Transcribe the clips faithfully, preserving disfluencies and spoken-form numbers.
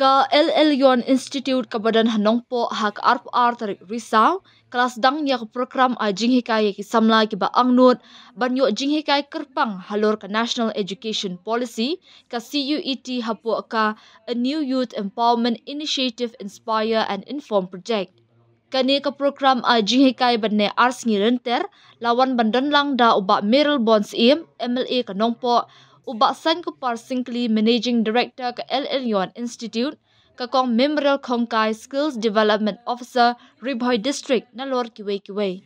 Ka L L Yon Institute kaba don ha Nongpoh ha ka arphew ar tarik Risaw, ka la sdang ïa ka program ai jinghikai ïa ki samla kiba angnud ban ïoh jinghikai kyrpang halor ka National Education Policy, ka C U E T, hapoh ka A New Youth Empowerment Initiative Inspire and Inform Project. Kane ka program ai jinghikai ban ne ar sngi lynter la wan ban don lang da u Bah Mayralborn Syiem, M L A ka Nongpoh, u Bah Sainkupar Syngkli, Managing Director ka L L Yon Institute, ka Kong Memorial Khongkai, Skills Development Officer, Ri Bhoi District, nalor kiwei kiwei.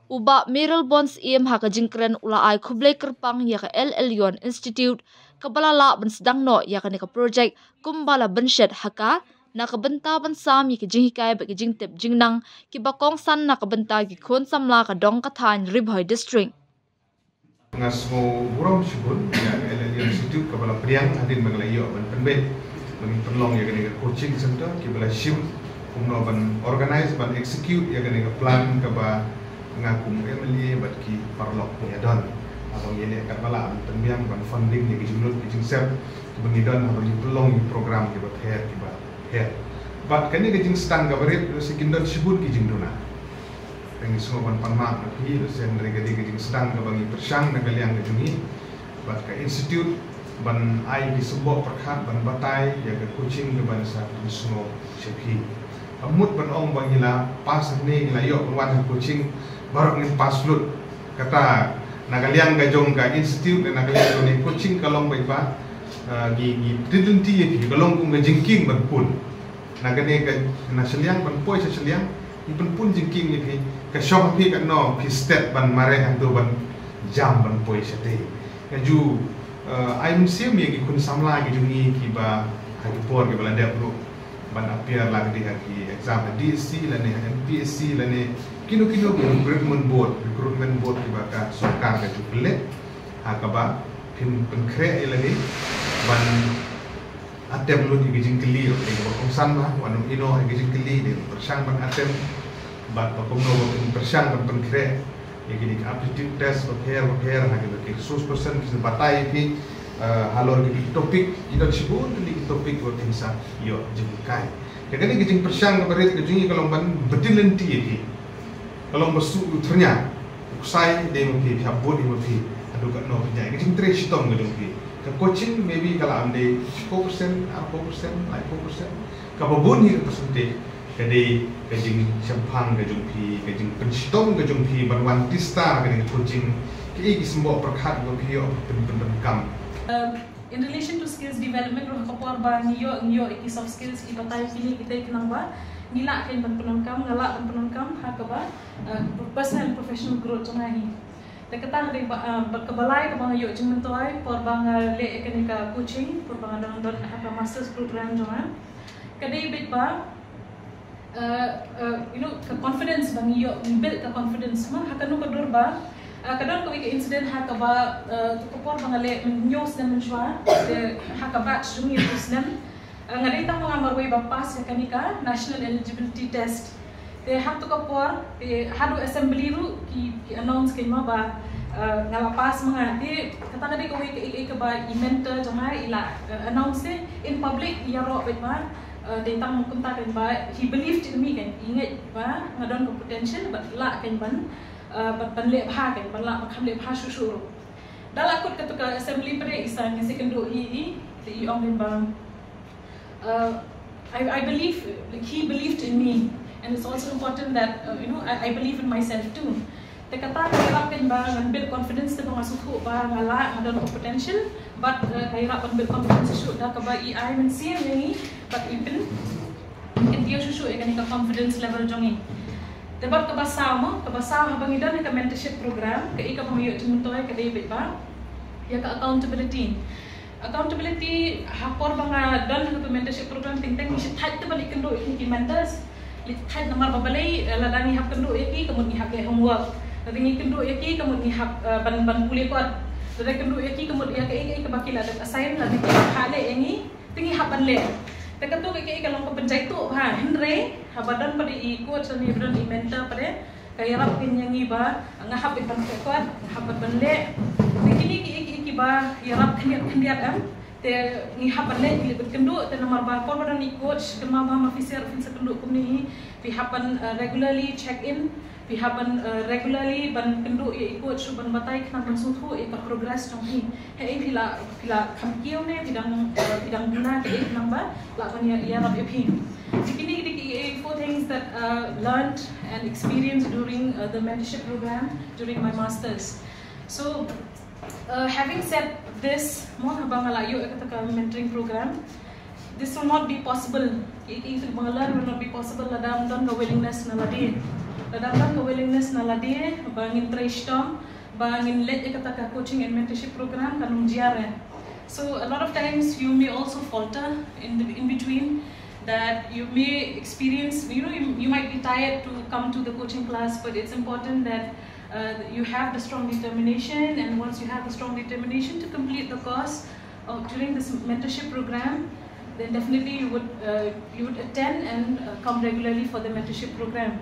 U Bah Mayralborn Syiem ha ka jingkren u la ai khublei kyrpang ïa ka L L Yon Institute kaba la lah ban sdang noh ïa kane ka project kumba la bynshet ha ka, na ka bynta ban sam ïa ki jinghikai bad ki jingtip jingnang kiba kongsan na ka bynta ki khun samla ka dong ka thaiñ Ri Bhoi District. Nga sngew burom shibun ïa ka L L Yon Institute kaba la pdiang hadien ba ngi la ïoh ban pynbeit ba ngin pynlong ïa kane ka coaching center, kiba la shim kumno ban organize, ban execute ïa kane ka plan kaba nga kum M L A bad ki paralok ngi ïa don. Haba ngi leh katba lah ban pynbiang ban funding ïa ki jinglut ki jingsep kiba ngi don haba ngi pynlong ïa ki program kiba pher kiba pher. Bad kane ka jingsdang kaba rit, lehse kin don shibun ki jingduna. Te ngi sngew ban pan map na phi, lehse hynrei ka dei ka jingsdang kaba ngi pyrshang na ka liang ka jong ngi bad ka institute ban ai ki symboh pyrkhat ban batai ïa ka coaching kaba ngi sa pynsngew sha phi. Kam mut ban ong ba ngi la pass hangne, ngi la ïoh ban wan ha coaching, baroh ngin pass lut. Kata na ka liang ka jong ka institute, na ka liang ka jong ka coaching ka long ba, ba, ah, ngi, ngi pynlynti ïa phi, ka long kum ka jingkieng ban pun. Na kane ka, na shiliang ban poi sha shiliang, ngi pynpun jingkieng ïa phi, ka shong ha phi katno phi stet ban mareh hangto ban jam ban poi shatei. Nga ju, eh, ai mynsiem ïa ki khun samla ki jong ngi kiba ha ki por kiba la dep ruh ban appear la ka dei ha ki exam ha D S C lane ha M P S C lane kino kino ki recruitment board, recruitment board kiba ka sorkar ka ju pynleh. Ha kaba phin pynkhreh ïa lade ban attempt lut ïa ki jingkylli, ïa kaba kongsan ba, wat nym ïehnoh ïa ki jingkylli, dei pyrshang ban attempt, bad ba kumno ba phin pyrshang ban pynkhreh ïa kine ki aptitude test bapher bapher, ha kine ki resource person, ki batai ïa ki, eh, halor kine ki topic, ki don shibun kine ki topic ba phin sa ïoh jinghikai. Ïa kane ki jingpyrshang kaba rit ka jong ngi ka long ban btin lynti ïa ki. Ka long ba shu u thyrnia, u ksai dei ma phi, phi hap bud dei ma phi, haduh katno phi jai. Ka jingtrei shitom ka jong phi. Ka coaching maybe ka la am dei shiphew percent, arphew percent, laiphew percent. Kaba bun hi ka percentage ka dei ka jingshemphang ka jong phi, ka jingpynshitom ka jong phi ban wan tista ka dei ka coaching. Kiei ki symboh pyrkhat ba phi ïoh pyn, pyndonkam. Um, In relation to skills development ruh, ha ka por ba ngi ïoh, ngi ïoh ïa ki soft skills, ki batai kine kitei ki nang ba ngi lah kein ban pyndonkam, nga lah ban pyndonkam ha kaba, uh, personal professional growth jong nga hi. Te kata ka dei ba, uh, ba kaba lai kaba nga ïoh jingmyntoi por ba nga leh ïa kane ka coaching, por ba nga don, don ha ka master's program jong nga. Ka dei beit ba uh, uh, you know, ka confidence ba ngi ïoh, ngi build ka confidence ma ha kano ka dur ba, uh, ka don kawei ka incident ha kaba, uh, ka por ba nga leh mynhynñiew snem mynshuwa, te ha ka batch jong ngi hynriew snem, uh, nga dei tang ma nga marwei ba pass ïa kane ka national eligibility test. Te ha kato ka por, te haduh assembly ruh ki, ki announce kein ma ba, uh, nga la pass ma nga. Te kata ka dei kawei ka, ka, kaba i mentor jong nga i la, uh, announce in public, ïaroh beit ma, uh, dei tang kumta kein ba he believed in me kein, i ngeit ba nga don ka potential bad lah kein ban, uh, ban, ban leh bha kein, ban lah ban kham leh bha shuh shuh ruh. Da la kut kato ka assembly pat de i sa ngi sa kynduh ïa i, te i ong kein ba, uh, I, I believe, like, he believed in me, and it's also important that, uh, you know, I, I believe in myself too. Te kata ka ïarap kein ba ngan build confidence, te ba nga sngewthuh ba nga lah, nga don ka potential, bad, uh, ka ïarap ban build confidence shuh da kaba i ai mynsiem ïa ngi bad i pyn, pynkyntiew shuh shuh ïa kane ka confidence level jong ngi. Te bad kaba saw mo, kaba saw haba ngi don ha ka mentorship program, kaei kaba nga ïoh jingmyntoi ka dei beit ba ïa ka accountability. Accountability, ha por ba nga don ha ka mentorship program, teng teng ngi shait te ban leit kynduh ïa ki mentors. Leit shait namar ba balei, eh, lada ngi hap kynduh ïa ki, ka mut ngi hap leh homework. Lada ngi kynduh ïa ki, ka mut ngi hap, eh, ban, ban pule kot. Lada kynduh ïa ki, ka mut ïa kaei kaei kaba ki la dep assign, lada ki la phah leh ïa ngi, te ngi hap ban leh. Te kato ka kaei ka long ka pynjaituh bha, hynrei haba don pat i coach lane ba don i mentor pat, ka ïarap kein ïa ngi ba nga hap ban pyrkhat, nga hap ban leh. Te kine kiei kiei kiba ïarap khyndiat khyndiat, em, Te ngi hap ban leh, ngi leh ban kynduh, te namar ba por ba don i coach, kynmaw ba ma phi sngewthuh phin sa kynduh kumne hi, phi hap ban uh, regularly check in, phi hap ban uh, regularly ban kynduh ïa i coach ban batai khnang ban sngewthuh ïa ka progress jong phi. Hei phi la phi la kham kiew ne phi dang uh, phi dang duna kaei khnang ba lah ban ïa ïarap ïa phi. Te kine ki dei four things that uh, learned and experienced during uh, the mentorship program during my masters. So uh, having said this, mo haba nga la ïoh ïa kata ka mentoring program, this will not be possible. Ki ki tu ba nga learn will not be possible lada ym don ka willingness na lade. Lada ym don ka willingness na lade ba ngin trei shitom, ba ngin leit ïa kata ka coaching and mentorship program, kan ym jia re. So a lot of times you may also falter in the in between, that you may experience, you know, you, you might be tired to come to the coaching class, but it's important that uh, you have the strong determination, and once you have the strong determination to complete the course uh, during this mentorship program, then definitely you would uh, you would attend and uh, come regularly for the mentorship program.